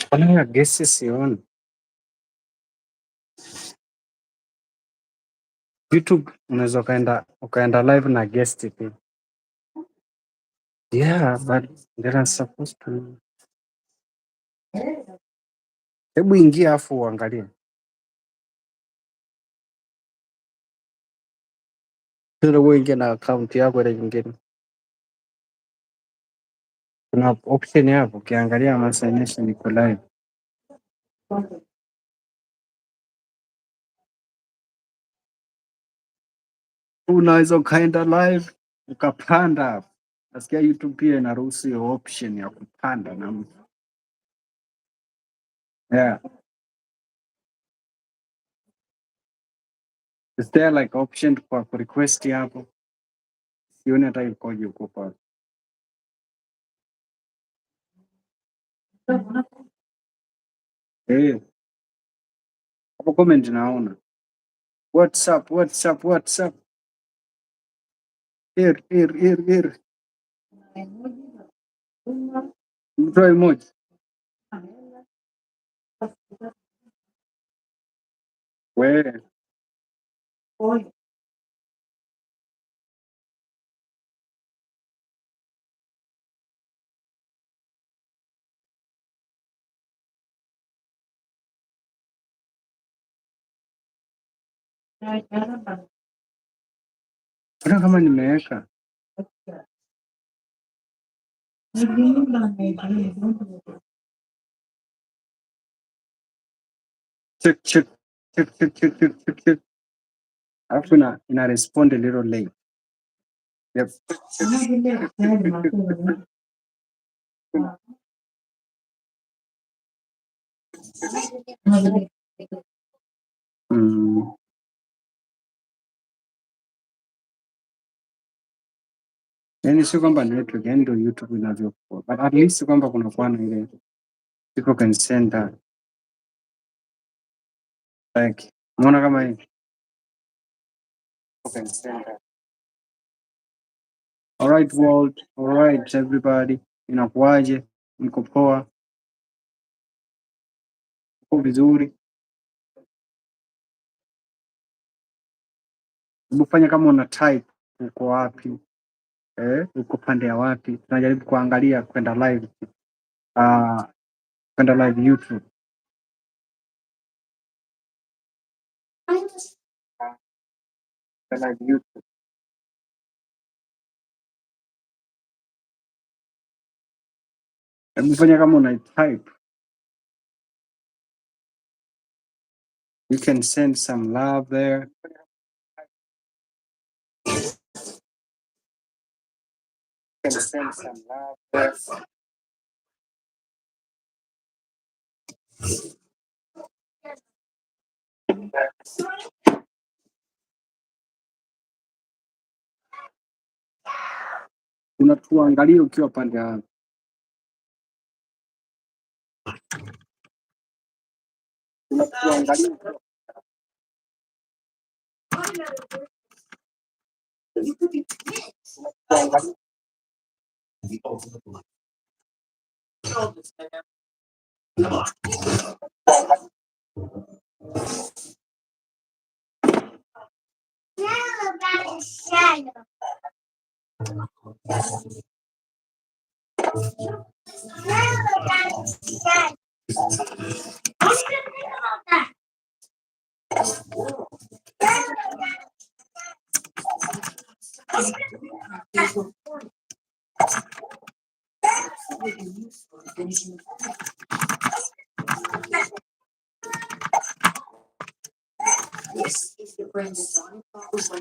Mbona ya gesi sioni? YouTube unaweza ukaenda live na guest pia. Yeah, but there are supposed to. Hebu ingia afu uangalie. Tena uingie na account yako ile nyingine. Kuna option hapo ukiangalia Masai Nation iko live. Unaweza ukaenda live ukapanda hapo. Nasikia YouTube pia inaruhusu hiyo option ya kupanda na mtu. Yeah. Is there like option kwa kurequest hapo? Sioni hata ikoje huko pale. Eh, hapo comment naona. What's up, what's up, what's up? Ir, ir, ir, ir. Mtoa emoji. We, mbona kama nimeweka check check check check check check check check. Alafu ina respond a little late. Yep. Check, check, check, check, check. Mm. Yaani sio kwamba network, yaani ndio YouTube inavyokuwa. But at least kwamba kunakuwa na ile people can send that. Like, umeona kama hii? People can send that. All right world, all right everybody. Inakuwaje? Niko poa? Uko vizuri? Hebu fanya kama una type uko wapi? Eh, uko pande ya wapi? Tunajaribu kuangalia kwenda live. Kwenda live YouTube. Kwenda live YouTube. Hebu fanya kama una type. You can send some love there. You can send some love there. Unatuangalia ukiwa pande ya wapi? Unatuangalia ukiwa.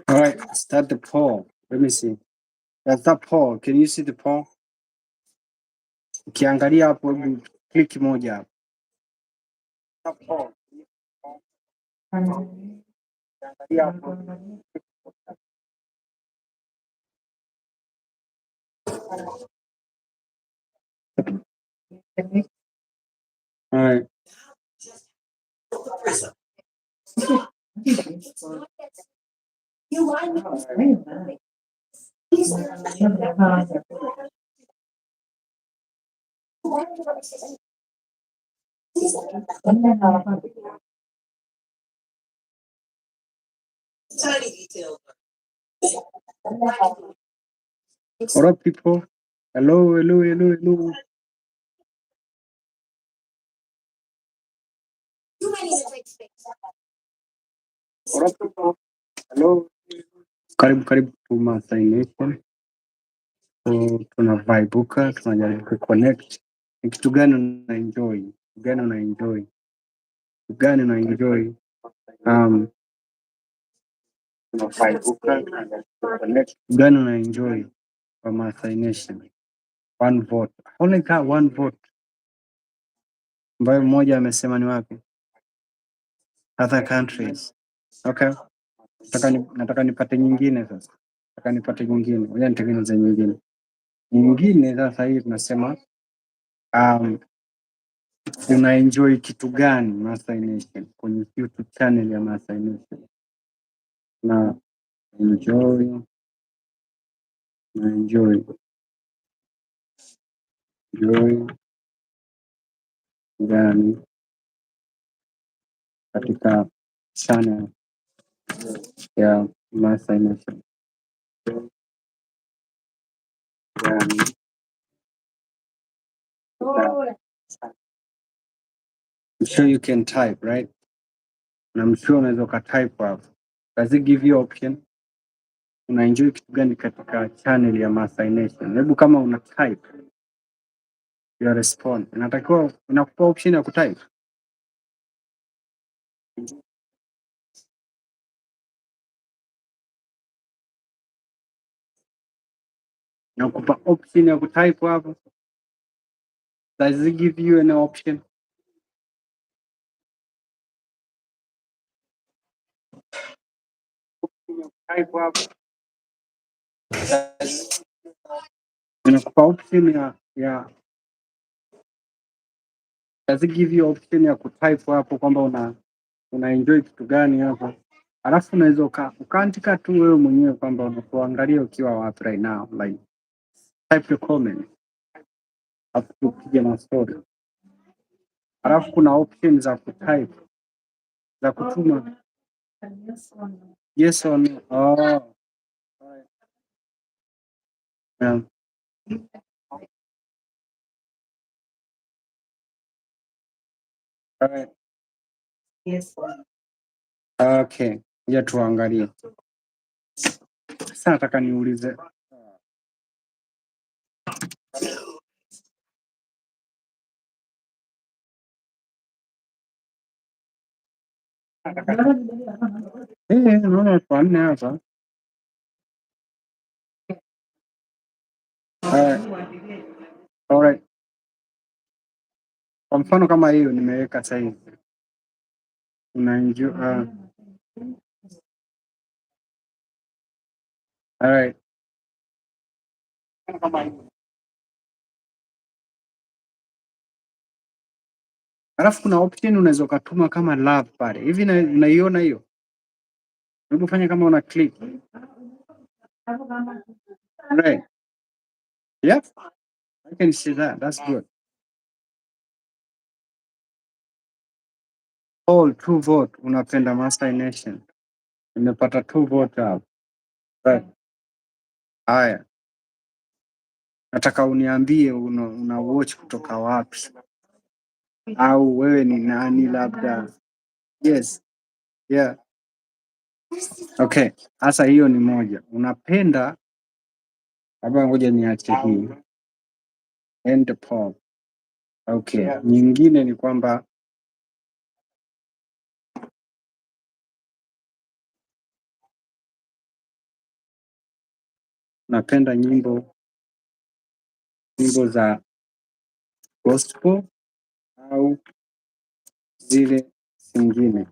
All right, start the poll. Let me see. That's the poll. Can you see the poll? Ukiangalia hapo, hebu click moja hapo. Ukiangalia hapo. All right. What up, people? Hello, hello, hello, hello. What up, people? Hello. Karibu, karibu to Masai Nation. So, tunavaibuka, tunajaribu kuconnect. Ni kitu gani una enjoy? Kitu gani una enjoy? Kitu gani una enjoy? Tunavaibuka, tunajaribu kuconnect. Kitu gani una enjoy kwa Masai Nation? One vote. Only got one vote. Ambayo mmoja amesema ni wapi? Other countries. Okay. Nataka nipate nyingine sasa. Nataka nipate nyingine. Ngoja nitengeneze nyingine. Nyingine sasa hii tunasema una enjoy kitu gani Masai Nation kwenye YouTube channel ya Masai Nation? Na enjoy gani katika channel ya Masai Nation? Gani I'm sure you can type, right? Na I'm sure unaweza ukatype hapo. Does it give you option? Una enjoy kitu gani katika channel ya Masai Nation? Hebu kama una type your respond. Inatakiwa inakupa option ya kutype. Inakupa option ya kutype hapo. Does it give you an option? Type hapo. Inakupa option ya does it give you option ya kutype hapo kwamba una enjoy kitu gani hapo? Alafu unaweza ukaandika tu wewe mwenyewe kwamba unakuangalia ukiwa wapi right now, like type your comment, alafu tupige na story. Alafu kuna option za kutype za kutuma yes or no. Oh, yeah. Alright. Okay, ngoja tuangalie. Sasa nataka niulize. Naona watu wanne hapa. Alright. Alright. Kwa mfano kama hiyo nimeweka sasa hivi. Una enjoy, alright. Alafu kuna option unaweza ukatuma kama love pale. Hivi unaiona hiyo? Hebu fanya kama una click. Right. Yep. I can see that. That's good. All two vote unapenda Masai Nation. Nimepata two vote hapo. Right. Haya. Nataka uniambie una watch kutoka wapi? Au wewe ni nani labda? Yes. Yeah. Okay. Sasa hiyo ni moja. Unapenda, labda ngoja niache hii. End the poll. Okay. Nyingine ni kwamba napenda nyimbo za gospel au zile zingine.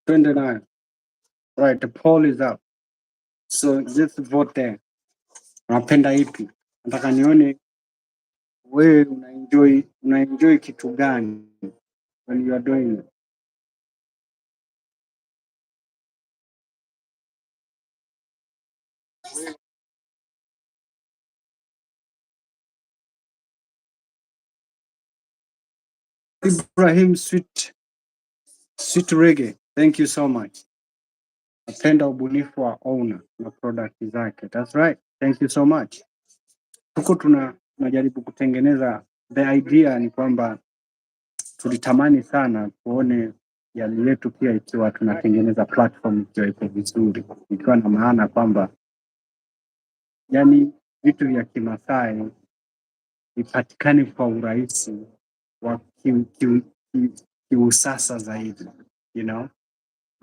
Twende nayo. Right, the poll is up. So just vote there. Unapenda ipi? Nataka nione wewe una enjoy kitu gani when you are doing it. Ibrahim Sweet Sweet Reggae, thank you so much. Napenda ubunifu wa owner na product zake. That's right. Thank you so much. Tuko tunajaribu kutengeneza, the idea ni kwamba tulitamani sana tuone jamii yetu pia ikiwa tunatengeneza platform ikiwa iko vizuri, ikiwa na maana kwamba yani vitu vya Kimasai vipatikane kwa urahisi wa kiusasa zaidi,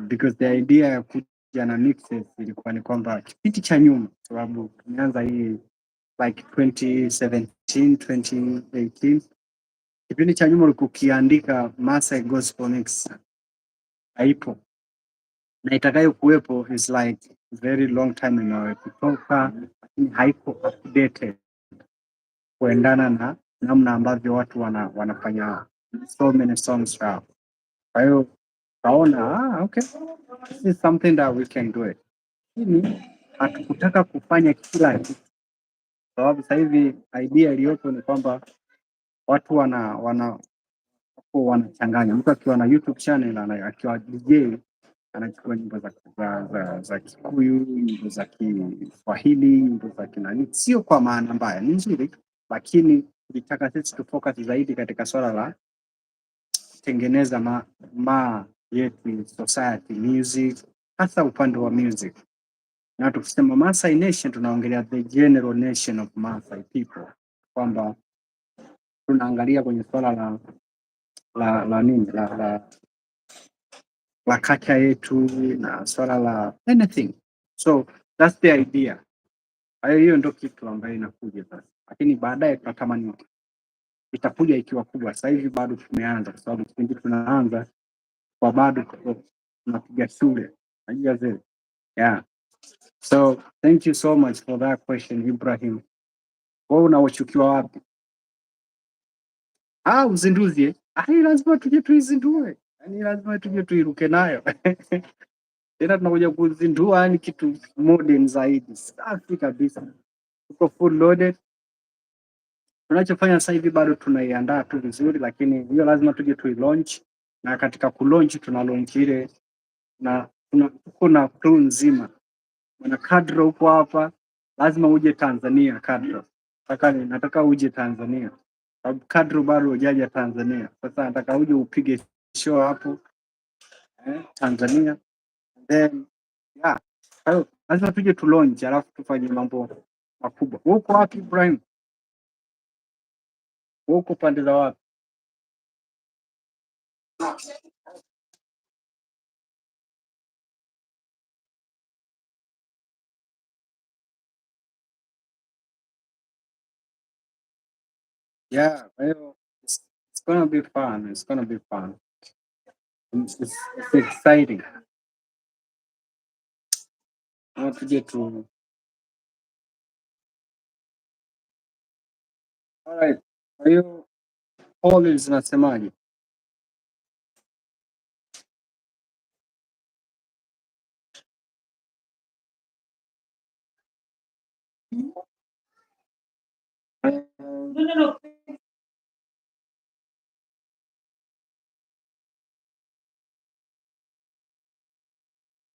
because the idea ya kuja na mixes ilikuwa ni kwamba kipindi cha nyuma, sababu tumeanza hii like 2017 2018, kipindi cha nyuma ulikuwa ukiandika Masai Gospel Mix haipo, na itakayo kuwepo is like very long time imewahi kutoka, lakini haiko updated kuendana na namna ambavyo watu wanafanya so many songs now. Kwa hiyo kaona, ah, okay, this is something that we can do it, lakini hatukutaka kufanya kila kitu, sababu sasa hivi idea iliyopo ni kwamba watu wana wako wanachanganya. Mtu akiwa na YouTube channel akiwa DJ anachukua nyimbo za Kikuyu, nyimbo za Kiswahili, nyimbo za kinani, sio kwa maana mbaya, ni nzuri, lakini tulitaka sisi tufocus zaidi katika swala la kutengeneza ma yetu society music, hasa upande wa music. Na tukisema Maasai Nation tunaongelea the general nation of Maasai people, kwamba tunaangalia kwenye swala la nini la culture yetu na swala la anything, so that's the idea. Kwa hiyo hiyo ndo kitu ambayo inakuja sasa, lakini baadaye tunatamani itakuja ikiwa kubwa. Sasa hivi bado tumeanza, kwa sababu kipindi tunaanza kwa bado tuko tunapiga shule, najua zile, yeah. So thank you so much for that question, Ibrahim. Wewe unawachukiwa wapi? Ah, uzinduzi eh? Ah, hii lazima tuje tuizindue, yaani lazima tuje tuiruke nayo tena tunakuja kuzindua, yani kitu modern zaidi, safi kabisa, tuko full loaded. Tunachofanya sasa hivi bado tunaiandaa tu vizuri, lakini hiyo lazima tuje tuilaunch, na katika kulaunch tuna launch ile na tuko na crew nzima. Bwana Kadro uko hapa, lazima uje Tanzania Kadro. Nataka uje Tanzania. Sababu Kadro bado hujaja Tanzania. Sasa nataka uje upige show hapo Tanzania. Then yeah, kwa hiyo lazima tuje tu launch alafu tufanye mambo makubwa. Wewe uko wapi Ibrahim? Wewe uko pande za wapi? Yeah, kwa hiyo it's gonna be fun. It's gonna be fun. It's exciting. Na tuje tu. Alright. Kwa hiyo poll zinasemaje?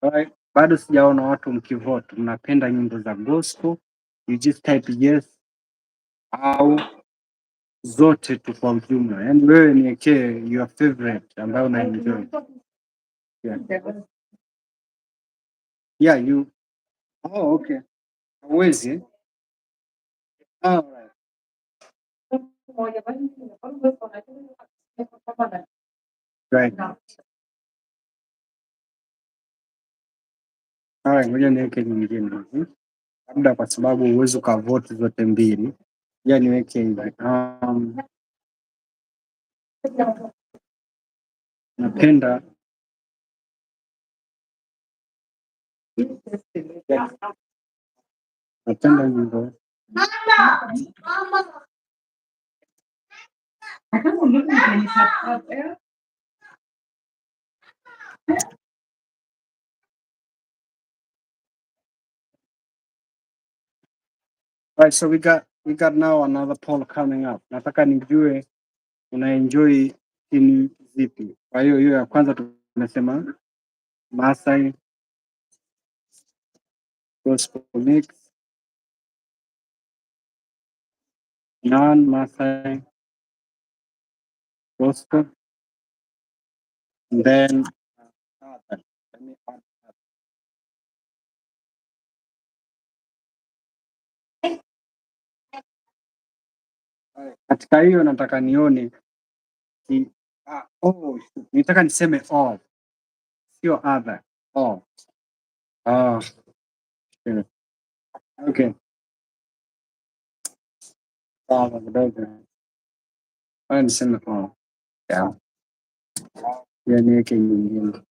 Alright. Bado sijaona watu mkivote, mnapenda nyimbo za gospel, you just type yes au zote tu kwa ujumla. Yaani wewe niekee your favorite ambayo una enjoy. Yeah. Yeah, you. Oh, okay. Huwezi, eh? Alright. Right. Alright, ngoja niweke nyingine hivi. Labda kwa sababu huwezi ukavote zote mbili. Ngoja niweke hivi. Napenda napenda nyimbo. Right, so we got now another poll coming up. Nataka nijue una enjoy timu zipi. Kwa hiyo hiyo ya kwanza tumesema Masai Gospel Mix, non Masai Gospel, and then other. Let me add other. Katika hiyo nataka nione ni, oh, nitaka niseme all, sio other, all. Ah, yeah. Okay. Sawa kidogo. Haya niseme all. Yeah. Yeah, niweke nyingine.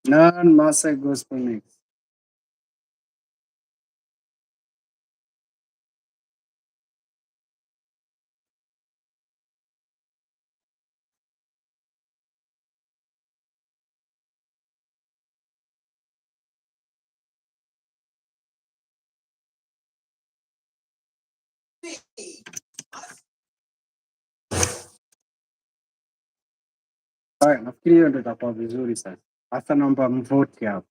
Non Masai Gospel Mix. Haya, nafikiri hiyo ndio itakuwa vizuri sasa. Hasa naomba mvote hapo.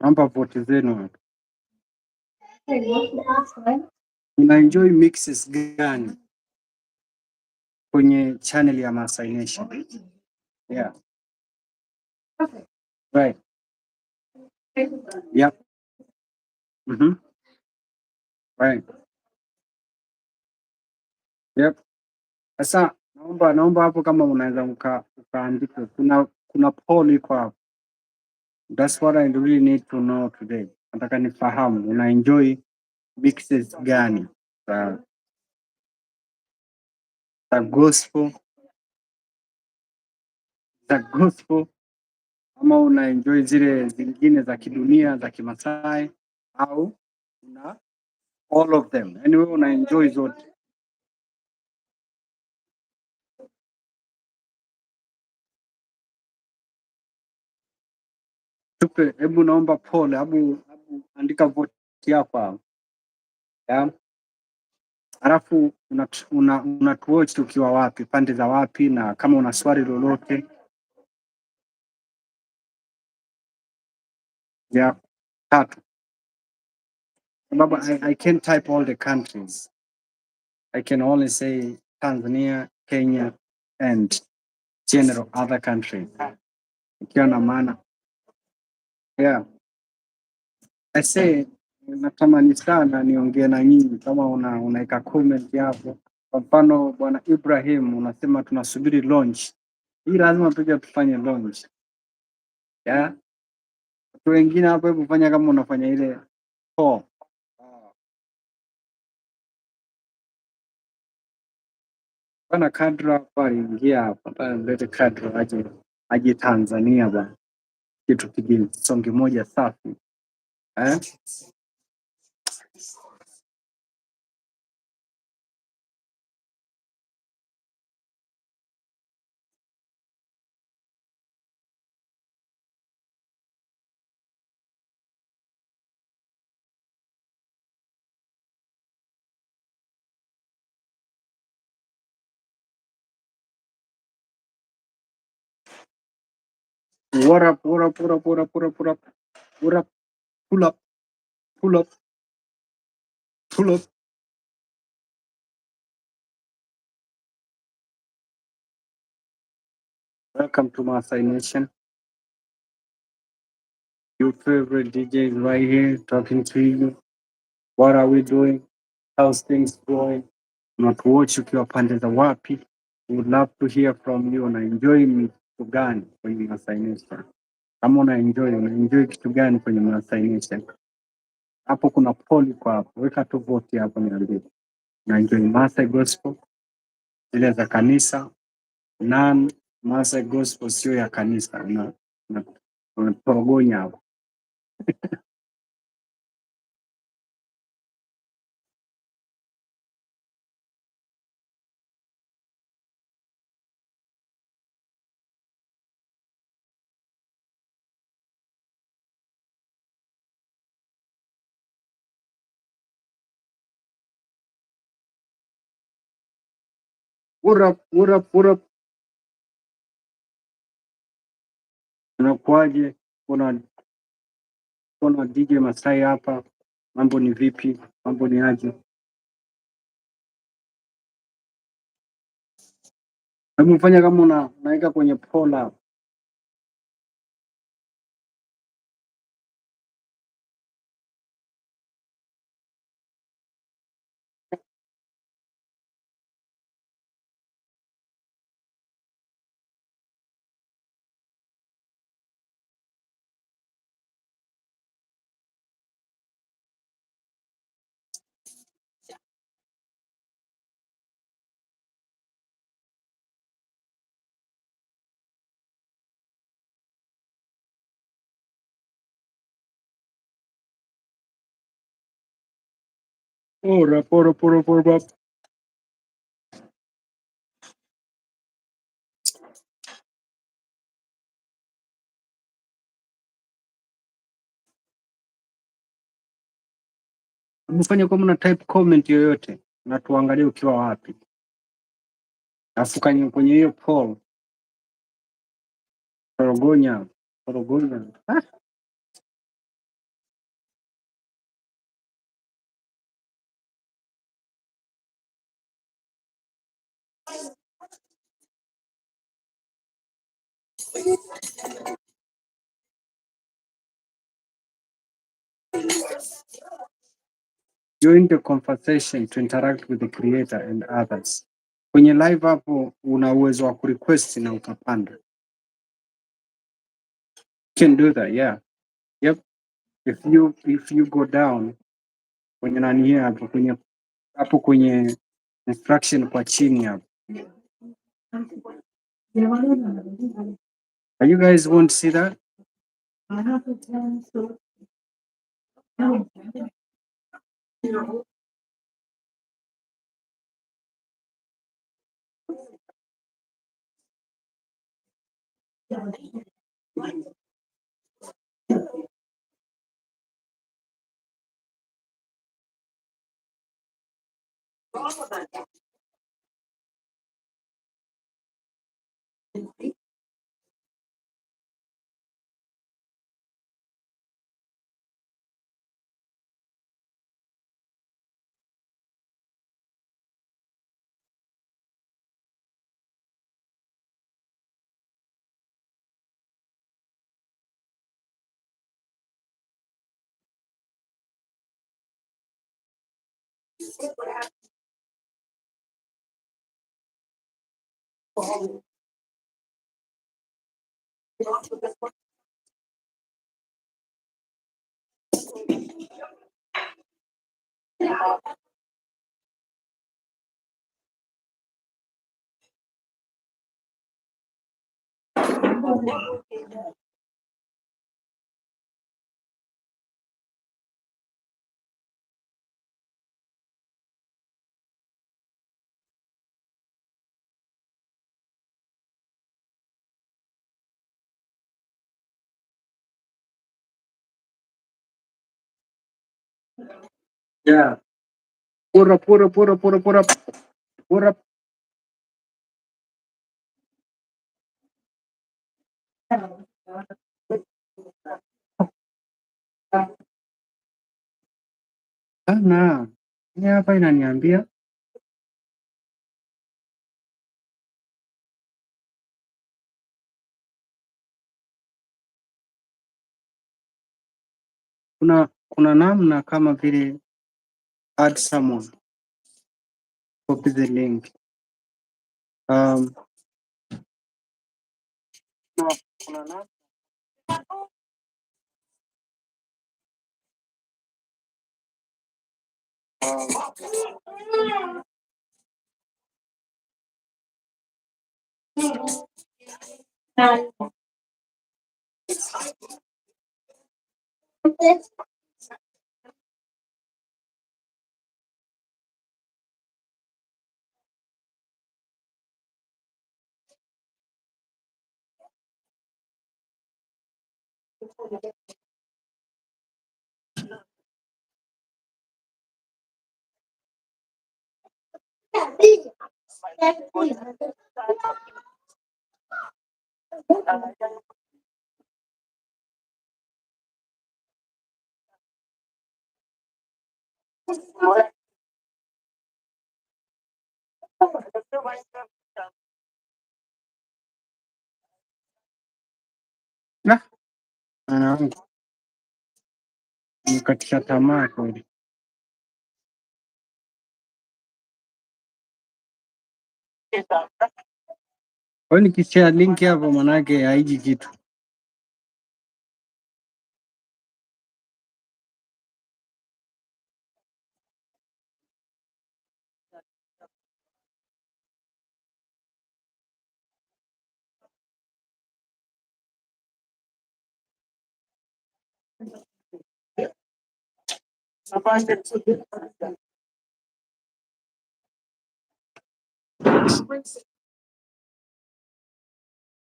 Naomba vote zenu hapo. Una enjoy mixes gani kwenye channel ya Masai Nation? Yeah. Right. Yep. Right. Yep. Sasa naomba hapo kama unaweza ukaandika kuna poll iko hapo. That's what I really need to know today. Nataka nifahamu una enjoy mixes gani za gospel, za gospel ama una enjoy zile zingine za kidunia za Kimasai au una all of them. Yaani wewe una enjoy zote. Tupe, hebu naomba poll, hebu andika vote yako hapo. Yeah. Alafu unatuwatch ukiwa wapi, pande za wapi, na kama una swali lolote ya tatu, sababu I can't type all the countries. I can only say Tanzania, Kenya and general other countries. Ikiwa na maana yeah. I say natamani sana niongee na nyinyi kama unaweka comment hapo. Kwa mfano Bwana Ibrahim unasema tunasubiri launch. Hii lazima tuje tufanye launch. Yeah. Watu wengine hapo, hebu fanya kama unafanya ile poll. Bwana Kadra hapa aliingia hapa, nataka nimlete Kadra aje Tanzania bwana, kitu kigine songi moja safi eh? What up, what up, what up, what up, what up, what up, what up, pull up, pull up, pull up. Welcome to Maasai Nation. Your favorite DJ is right here talking to you. What are we doing? How's things going? Unatuwatch ukiwa pande za wapi? We would love to hear from you. Una enjoy kitu gani kwenye Maasai Nation? Kama una enjoy, una enjoy kitu gani kwenye Maasai Nation? Hapo kuna poll kwa hapo, weka tu vote hapo, niambie. Una enjoy Maasai Gospel zile za kanisa? None Maasai Gospel sio ya kanisa, una unatorogonya hapo. What up, what up, what up? Unakuaje? Kuna DJ Masai hapa. Mambo ni vipi? Mambo ni aje? Hebu fanya kama unaweka kwenye poll hapo. Pora, pora, pora, pora, pora. Hebu fanya kama una type comment yoyote na tuangalie ukiwa wapi. Alafu kwenye hiyo poll, porogonya, porogonya. Ah. Join the conversation to interact with the creator and others. Kwenye live hapo una uwezo wa kurequest na ukapanda. You can do that, yeah. Yep. If you go down kwenye nani hapo kwenye hapo kwenye instruction kwa chini hapo. You guys won't see that? Yeah. What up, what up, what up, what up, what up, what up? Ana, hii hapa inaniambia Kuna namna kama vile add someone, copy the link. Kuna namna. Nah, mwanangu, nimekatisha tamaa kweli. Kwa hiyo nikishare link hapo manake haiji kitu.